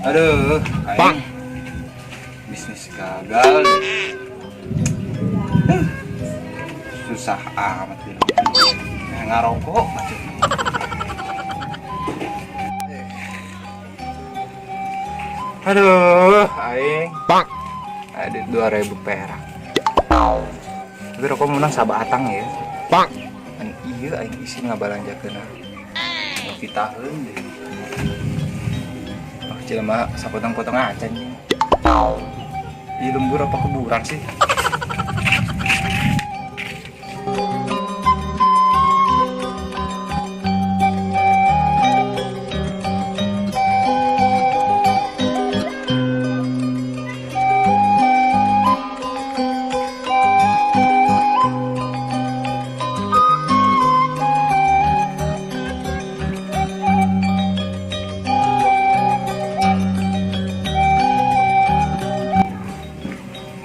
Aduh, aing bisnis gagal. Huh, susah amat ini. Kayak ngarokok aja. Aduh, aing. Ada 2000 perak. Tapi rokok menang sabatang ya. An iya aing isi ngabalanjakeun. Pitaheun deui. Oh, jelema sapotong-potong acan nya. Di lembur apa kuburan sih?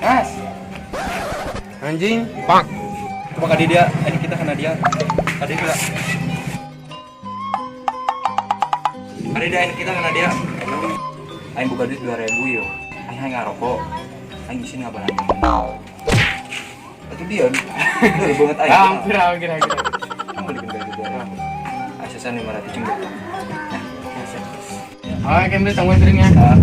Mas, Anjing. Coba kadi dia, ini kita kena dia. Kadi dia. Kadi dia, ini kita kena dia. Aing buka duit 2000 yo. Aing hayang ngarokok. Aing isin ngabalanja. Itu dia. Udah banget aing. Hampir hampir hampir. Kamu belikan dari 2000. Aing sesa 500 cing. Nah, Ah, kembali tanggung piringnya. Ah.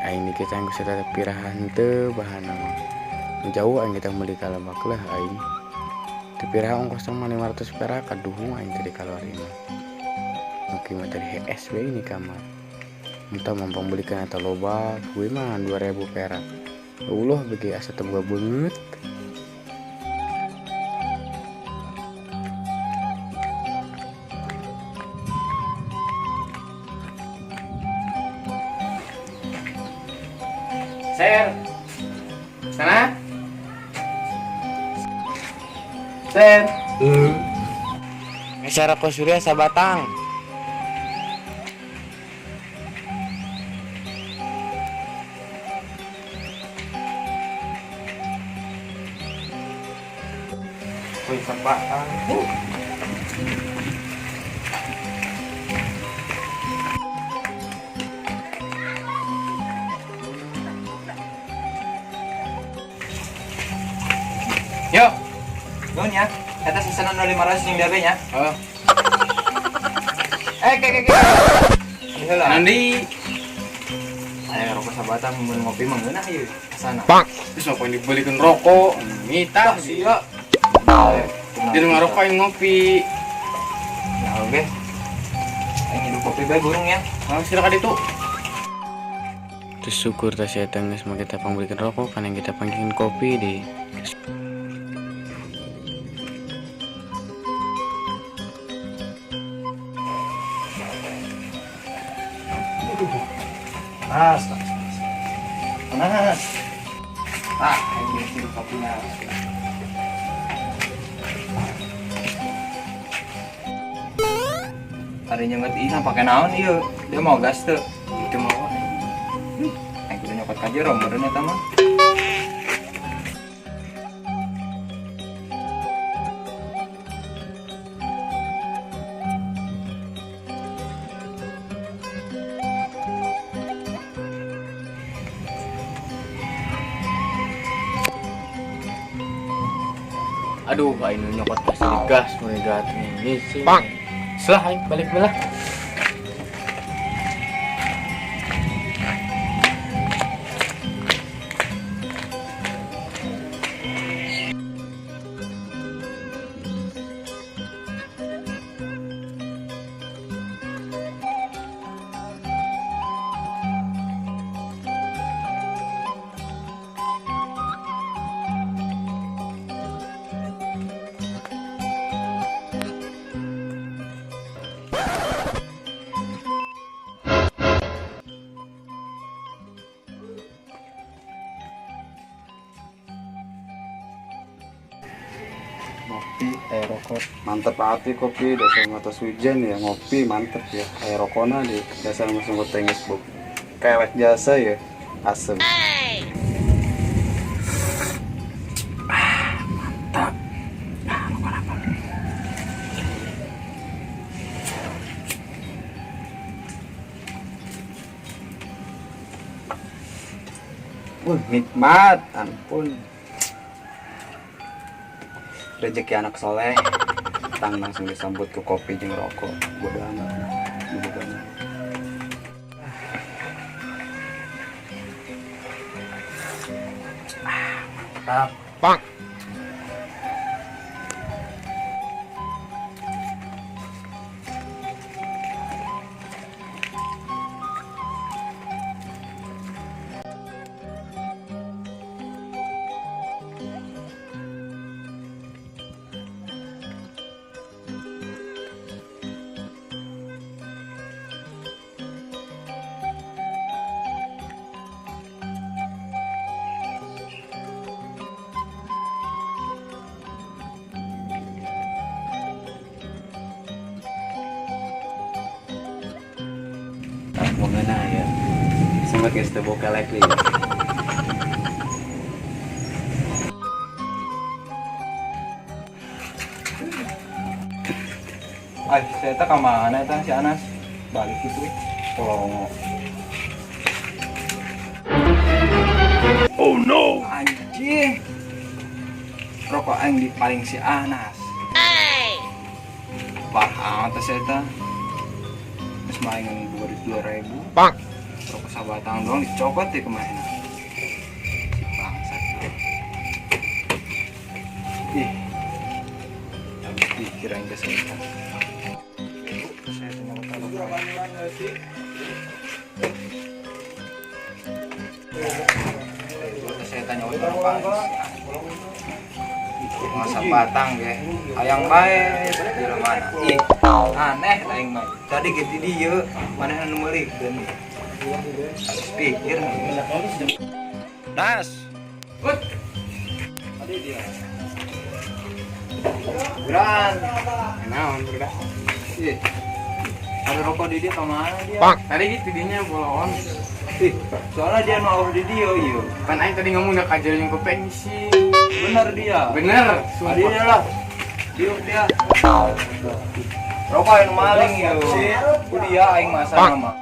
Aing ni kita geus eta pirahan teu bahan mah. Jauh aing kita meuli ka lebak lah aing. Teu piraha ongkos mah 500 perak kaduhung aing teh dikaluar imah. Mungkin mah tadi HS we ini kamar. Entah mampu belikan atau loba, gue mah 2000 perak. Ya Allah bagi asa teu boga beungeut. Ser. Sana. Ser. Ngeser rokok Surya sabatang. Wih, sabatang. Yo. Nuhun ya. Eta sesana 500 jeung diabe nya. Oh. Eh, ke ke ke. Heula. Nanti Aya rokok sabatang mun ngopi mah ngeunah ieu kasana. terus mau dibelikan rokok, mita sih. Sia. Di rumah rokok yang ngopi. Nah, oke. Aing hidup kopi bae burung ya. Oh, silakan itu. Terus syukur tas saya tengah sama kita panggilkan rokok kan yang kita panggilin kopi di. Panas, panas, panas. Ah, aing hidup kopinya. Hari nyenget ieu pake naon ieu? Dia mau gas tuh. Itu mau. Aing kudu nyokot ka jero meureun eta mah. Aduh, aing nyokot pasti gas, mulai gas ini sih. Selah aing balik belah. Ngopi, air rokok. Mantep hati kopi, dasar mata hujan ya, ngopi mantep ya. Air rokona di dasar masuk tenges buk. Kewek jasa ya, asem. Ah, mantap. Nikmat, ampun. Rezeki anak soleh. Tang langsung disambut ke kopi jeung rokok. Bodoh amat. Bodoh amat. Ah, mantap. Pak. Mengenai ya, sempat guys teu kelek deui. Ay, saya tak kemana eta si Anas? Balik itu polongo. Oh no! Anjing. Rokok aing di paling si Anas. Parah amat saya eta. Terus main 2000. Pak. Rokok sabatang doang dicopot deh kemarin. Si bangsat. Ih. Habis pikir aing ke saya. Saya tanya saya tanya masa batang ge hayang bae di mana ih aneh aing mah tadi gitu dieu manehna nu meulikeun habis pikir Nas Gut tadi dia Geran Naon udah. Ih ada rokok di dia kemana dia? Pak. Tadi gitu dinya bolon. Ih, soalnya dia mau di dia iya. Kan aing tadi ngomong udah kajar yang kopi sih. Bener dia. Bener, Tadi dia lah. Diuk dia. Rokok yang maling ya. Ku dia aing masa nama.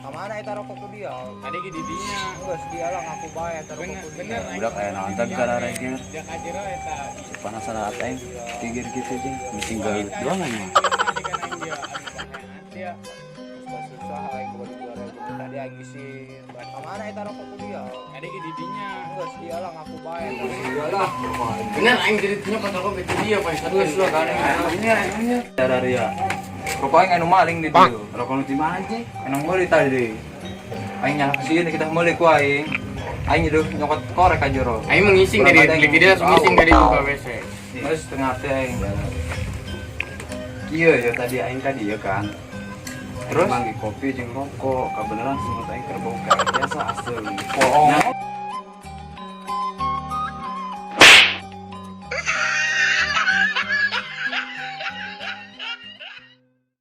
Kamana eta rokok ku dia? Tadi gitu dinya. Geus dia lah ngaku bae eta rokok ku dia. Bener, Budak aya naon teh gara regir. Dia kajar eta. Panasan aing tigir gitu jeung missing galut doang aing mah. Susah aing bagi 2000 tadi aing isi. Kamana eta rokok ku dia? Tadi gitu dinya. Geus dia lah ngaku bae. Dia lah. Bener aing jadi punya kata kok gitu dia Pak. Geus lah kan. Ini ini darah ria. Rokok aing anu maling di dieu. Rokok nu di mana sih? Emang meuli tadi. Aing nyala kesini kita meuli ku aing. Aing hidup nyokot korek aja jero. Aing mengising dari dia langsung ngising dari buka WC. Terus setengah teh aing. Iya ya tadi aing tadi ya kan. Terus? Manggil kopi jeung rokok, kebenaran semua aing kerbau kayak biasa asli. Bohong.